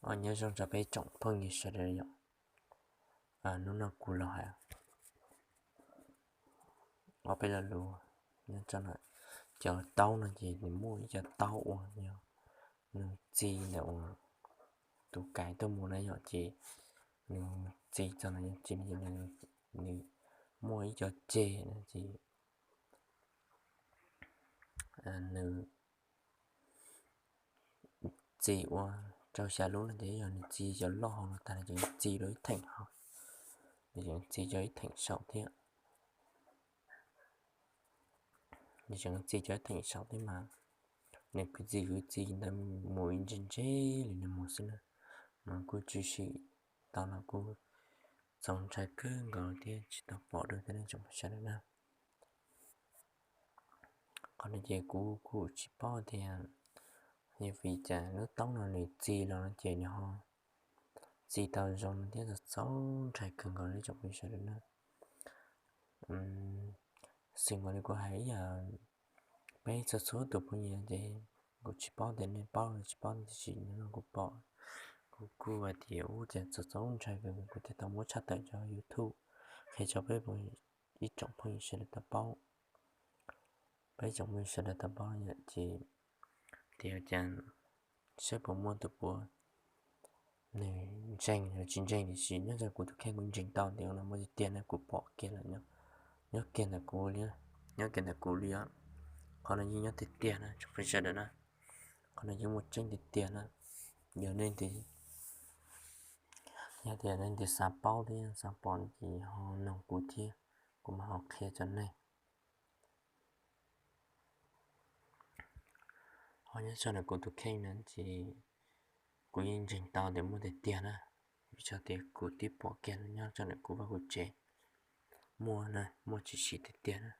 Nyob zoo rau peb tsoom phooj ywg sawv daws yom. Hnub no kuv los hais ob peb lo lus nyob rau cov taub no ces nws muaj ib co taub uas yog nws txi ntawm uas tus kais tuaj mus na yom, ces nws txi txog no ces nws muaj ib co ceg na ces nws txi ua rau xya lub no ces yog nws txi cov loj hauv no tag nws tseem txi rau ib theem hauv, nws tseem txi cov ib theem saum thiab. Nws tseem txi cov ib theem saum thiab mas nws kwv txi kwv txi ntawd mus ib ntse ntse li nws mus xwb na, mas kuj tshwm sim tau los kuj txaus ntshai kawg nkaus thiab tsis tau pom dua thiab nej tsoom sawv daws na. Qhov no ces kuv kuj tsis paub tias yog vim cas lub taub no nws txi los no ces nws ho txi tau zoo no thiab txaus ntshai kawg nkaus li tsoom phooj ywg sawv daws na. Xws nkaus li kuv hais ib yam peb txhua txhua tus phooj ywg ces kuv tsis paub tias nej paub los tsis paub tiam sis hnub no kuv pom kuv kuj hais tias ub cas txaus ntshai kawg kuv thiaj tau muab tshaj tawm cov YouTube qhia rau peb ib tsoom phooj ywg sawv daws tau paub. Peb tsoom phooj ywg sawv daws tau paub yom ces tias cas saib puas muaj tus puav nws ntseeg los tsis ntseeg tiam sis nyob rau kuv tus kheej kuv ntseeg tau tias no muaj tiag tiag na, kuv pom kiag lawm, nyob kiag ntawm kuv li, nyob kiag ntawm kuv li os. Qhov no yeej nyob tiag tiag na tsoom phooj ywg sawv daws na, qhov no yeej muaj tseeb tiag tiag na. Yog nej nti, yog tias nej nti xav paub thiab xav pom ces ho noog kuv thiab kuv mam ho qhia rau nej. Ho nyob rau ntawm kuv tus kheej na ces kuv yeej ntseeg tau tias muaj tiag tiag na, vim rau tias kuv twb pom kiag nyob rau ntawm kuv vaj kuv tsev, muaj na, muaj tshwm sim tiag tiag na.